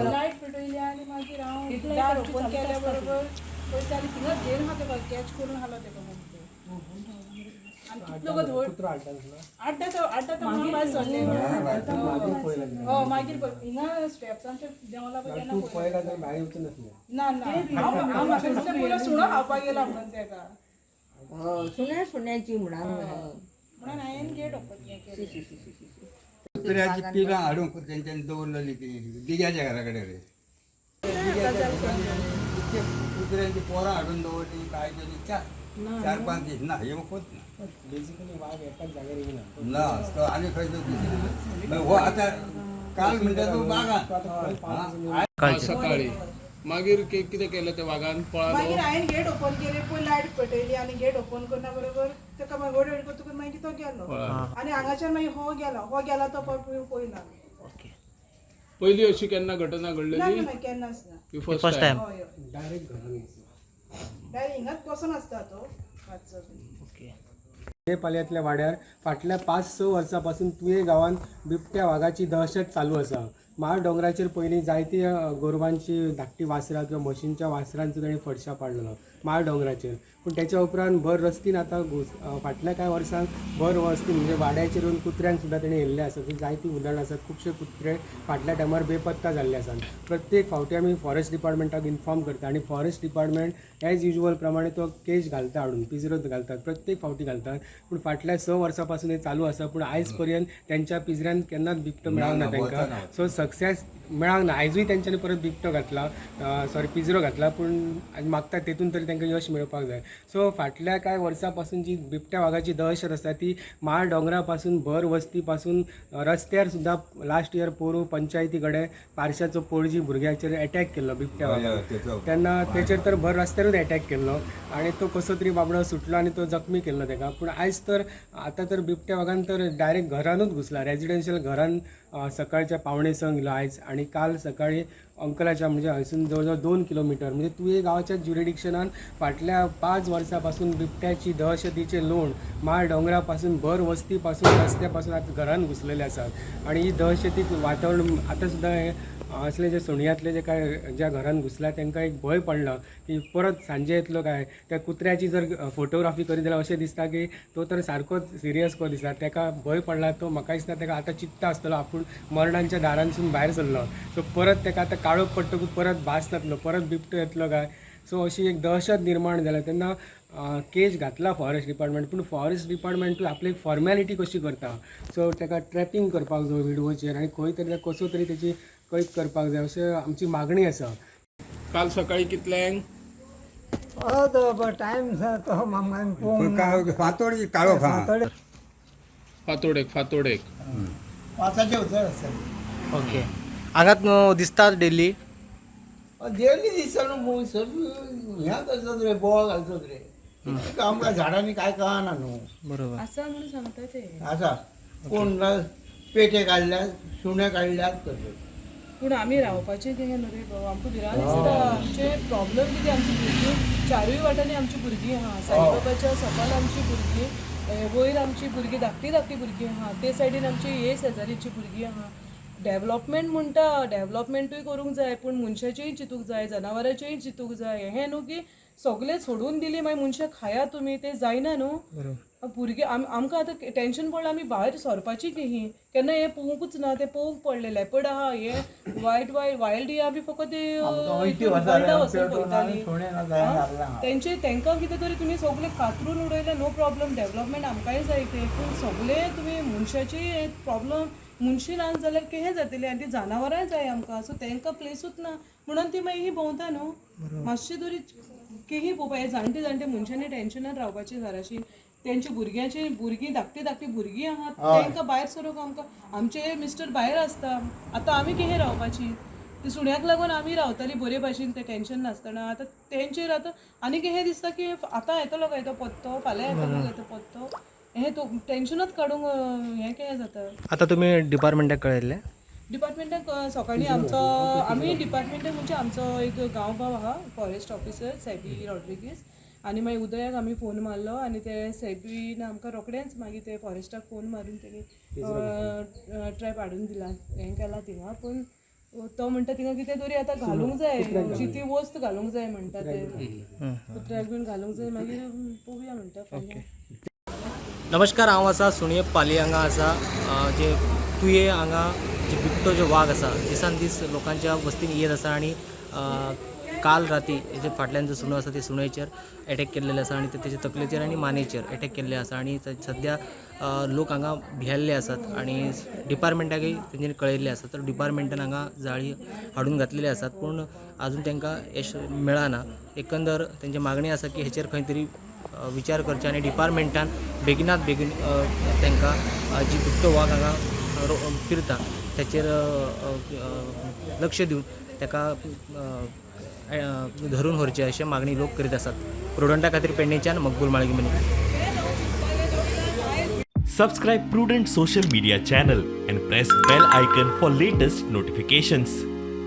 Light पेटयली आनी मागीर हांव दार ओपन केल्या बरोबर पळयता आनी थिंगाच घेवन आहा तेका, कॅच करून हालो तेका मग. आनी कितलो गो धड आड्डा तो, आड्डा तो म्हणून भायर सरले. हय, मागीर पळय, हिंगा स्टेप्सांचे देंवला पळय तेन्ना पळयलें. ना ना, हांव हांव म्हाका दिसलें पयलो सुणो खावपाक गेला म्हणून तेका. सुण्या सुण्याची म्हणा. म्हणून हांवें गेट ओपन केलें. कुत्र्याची पिलां हाडूंक तेंच्यांनी दवरलेली ती दिग्याच्या घरा कडेन रे. इतके कुत्र्यांची पोरां हाडून दवरली, काय केली, चार चार पांच दीस ना हे वखद ना. बेसिकली वाघ एकाच जाग्यार येयना. ना, तो आनी खंय तो दुसरी हो आतां काल म्हणटा तो बागान. सकाळी मागीर कितें केलें ते वागान पळालो? मागीर हांवें गेट ओपन केलें, पयलीं लायट पेटयली आनी गेट ओपन करना बरोबर तेका मागीर व्हड व्हड करतकूच मागीर तो गेलो आनी हांगाच्यान मागीर हो गेलो, हो गेला तो पळयना. पयली अशी केन्ना घटना ना. घडलेली? ना ना, केन्नाच ना. First time. हय हय. डायरेक्ट घरान. डायरेक्ट हिंगाच बसून आसता तो रातचो. तुये पालयांतल्या वाड्यार फाटल्या 5-6 वर्सां पासून तुये गांवांत बिबट्या वागाची दहशत चालू आसा. माळ दोंगराचेर पयलीं जायती गोरवांची धाकटी वासरां किंवा म्हशींच्या वासरांचो ताणें फडशा पाडलेलो माळ दोंगराचेर. पूण त्याच्या उपरांत भर रस्तीन आतां फाटल्या कांय वर्सांक भर वस्ती म्हणजे वाड्याचेर येवन कुत्र्यांक सुद्दां तेणें येयल्ले आसा. थंय जायतीं उदाहरणां आसात. खुबशे कुत्रे फाटल्या टायमार बेपत्ता जाल्ले आसात. प्रत्येक फावटी आमी फॉरेस्ट डिपार्टमेंटाक इन्फॉर्म करता आनी फॉरेस्ट डिपार्टमेंट एज युजल प्रमाणे तो केज घालता हाडून, पिजरो घालतात, प्रत्येक फावटी घालतात. पूण फाटल्या 6 वर्सां पासून हें चालू आसा, पूण आयज पर्यंत त्यांच्या पिजऱ्यान केन्नाच बिबटो मेळोंक ना तांकां. सो सक्सेस मेळोंक ना. आयजूय तेंच्यांनी परत बिबटो घातला, सॉरी, पिजरो घातला, पूण मागता तेतून तरी तांकां यश मेळपाक जाय. सो फाटल्या कांय वर्सां पासून जी बिबट्या वागाची दहशत आसा ती माळ दोंगरा पासून भर वस्ती पासून रस्त्यार सुद्दां लास्ट इयर पोरूं पंचायती कडेन पारशाचो पोळजी भुरग्याचेर एटॅक केल्लो बिबट्या वागान. तेन्ना तेचेर तर भर रस्त्यारूच एटॅक केल्लो आनी तो कसो तरी बाबडो सुटलो आनी तो जखमी केल्लो तेका. पूण आयज तर आतां तर बिबट्या वागान तर डायरेक्ट घरानूच घुसला, रेजिडेन्शियल घरान. सकाळच्या 5:45 येयलो आयज आनी काल सकाळी अंकलाच्या म्हणजे हयसून जवळ जवळ 2 किलोमिटर म्हणजे तुये गांवच्या ज्युरिडिक्शनान फाटल्या 5 वर्सां पासून बिबट्याची दहशतीचे लोण माळ दोंगरा पासून भर वस्ती पासून रस्त्या पासून आतां घरान घुसलेले आसात. आनी ही दहशतीक वातावरण आतां सुद्दां हें असले जे सुणयांतले जे काय ज्या घरान घुसला तांकां एक भंय पडला की परत सांजे येतलो काय. त्या कुत्र्याची जर फोटोग्राफी करीत जाल्यार अशें दिसता की तो तर सारकोच सिरियस कसो दिसता. ताका भंय पडला तो म्हाका दिसता ताका आतां चिंत्ता आसतलो आपूण मरणांच्या दारांसून भायर सरलो, सो परत ताका आतां काळोख पडटकूच परत भास जातलो, परत बिबटो येतलो काय. सो अशी एक दहशत निर्माण जाल्या. तेन्ना केज घातला फॉरेस्ट डिपार्टमेंट, पूण फॉरेस्ट डिपार्टमेंटूय आपली एक फॉर्मेलिटी कशी करता. सो ताका ट्रॅपिंग करपाक जाय विडवोचेर आनी खंय तरी कसो तरी तेची कैद करपाक जाय अशें आमची मागणी आसा. काल सकाळी कितल्यांक? टायम तो पळोवंक. फांतोडी काळोख आहा. फातोडेक फातोडेक. पांचाचे उतर आसता. ओके, हांगात न्हू दिसतात डेली? डेली दिसता न्हू, सगळीं ह्या करतात रे, बोवाळ घालतात रे. आमकां झाडांनी काय कळना न्हू. बरोबर. आसा म्हणून सांगता ते. आसा कोण ना पेटे काडल्यात, सुणे काडल्यात करतात. पूण आमी रावपाचें कितें न्हू रे भाऊ, आमकां भिरांत दिसता. आमचे प्रॉब्लम कितें, आमची भुरगीं चारूय वाटांनी आमची भुरगीं आहा. साईबाबाच्या सकल आमची भुरगीं, वयर आमची भुरगीं, धाकटी धाकटी भुरगीं आहा. ते सायडीन आमची हे शेजारीची भुरगीं आहा. डेवलपमेंट म्हणटा, डेवलपमेंटूय करूंक जाय, पूण मनशाचेंय चिंतूंक जाय, जनावरांचेंय चिंतूंक जाय. हें न्हू की सगलें सोडून दिली मागीर मनशां खाया तुमी, तें जायना न्हू. भुरगीं आमकां आतां टेंशन पडलां, आमी भायर सरपाची की केन्ना हें पळोवंकूच ना. तें पळोवंक पडलें लेपर्ड आहा, हें वायट वायट वायल्ड हे आमी फकत वर्ल्डा वचून पळयतालीं. तेंचे तेंकां कितें तरी तुमी सगलें कातरून उडयलें, नो प्रॉब्लम, डेवलपमेंट आमकांय जाय तें, पूण सगलें तुमी मनशाची प्रॉब्लम मनशी ना जाल्यार कितें जातलें? आनी ती जनावरांय जाय आमकां. सो तेंकां प्लेसूच ना म्हणून ती मागीर ही भोंवता न्हू. मातशें तरी केही पळोवपा हे जाणटे जाणटे मनशांनी टेंशनान रावपाची घराशी. तेंच्या भुरग्यांची भुरगीं धाकटी धाकटी भुरगीं आहात, तेंकां भायर सरूंक आमकां, आमचे मिस्टर भायर आसता, आतां आमी कितें रावपाची? ते सुण्याक लागून आमी रावतालीं बरे भाशेन, तें टेंशन नासतना. आतां तेंचेर आतां आनी कितें दिसता की आतां येतलो काय तो पत्तो, फाल्यां येतलो काय तो पत्तो, हें तो टेंशनूच काडूंक हें कितें जाता. आतां तुमी डिपार्टमेंटाक कळयल्लें? डिपार्टमेंटाक सकाळीं आमचो आमी डिपार्टमेंटाक म्हणजे आमचो एक गांवभाव आहा, फॉरेस्ट ऑफिसर सॅबी रॉड्रिगीस. आनी मागीर उदयाक आमी फोन मारलो आनी ते सायबीन आमकां रोखडेंच मागीर ते फॉरेस्टाक फोन मारून तेणी ट्रॅप हाडून दिला, हें केलां थिंगा. पूण तो म्हणटा थिंगा कितें तरी आतां घालूंक जाय, ती वस्त घालूंक जाय म्हणटा ते, कुत्र्याक बीन घालूंक जाय, मागीर पळोवया म्हणटा फाल्यां. नमस्कार, हांव आसा सुणये पाली हांगा आसा. जे तुये हांगा जे बिबटो जो वाग आसा दिसान दीस लोकांच्या वस्तीन येत आसा आनी काल राती हेजे फाटल्यान जो सुणो आसा ते सुण्याचेर एटॅक केल्लेले आसा आनी ते तेजे तकलेचेर आनी मानेचेर एटॅक केल्ले आसा आनी सद्या लोक हांगा भियेल्ले आसात आनी डिपार्टमेंटाकय तेंच्यांनी कळयल्लें आसा. तर डिपार्टमेंटान हांगा जाळी हाडून घातलेली आसात, पूण आजून तांकां येश मेळना. एकंदर तेंची मागणी आसा की हेचेर खंय तरी विचार करचे आनी डिपार्टमेंटान बेगिनात बेगीन तांकां जी बिबटो वाग हांगा फिरता ताचेर लक्ष दिवन ताका धरून व्हरचें अशें मागणी लोक करीत आसात. प्रुडंटा खातीर पेडणेच्यान मकबूल Malgi money. Subscribe Prudent Social Media channel and press bell icon for latest notifications.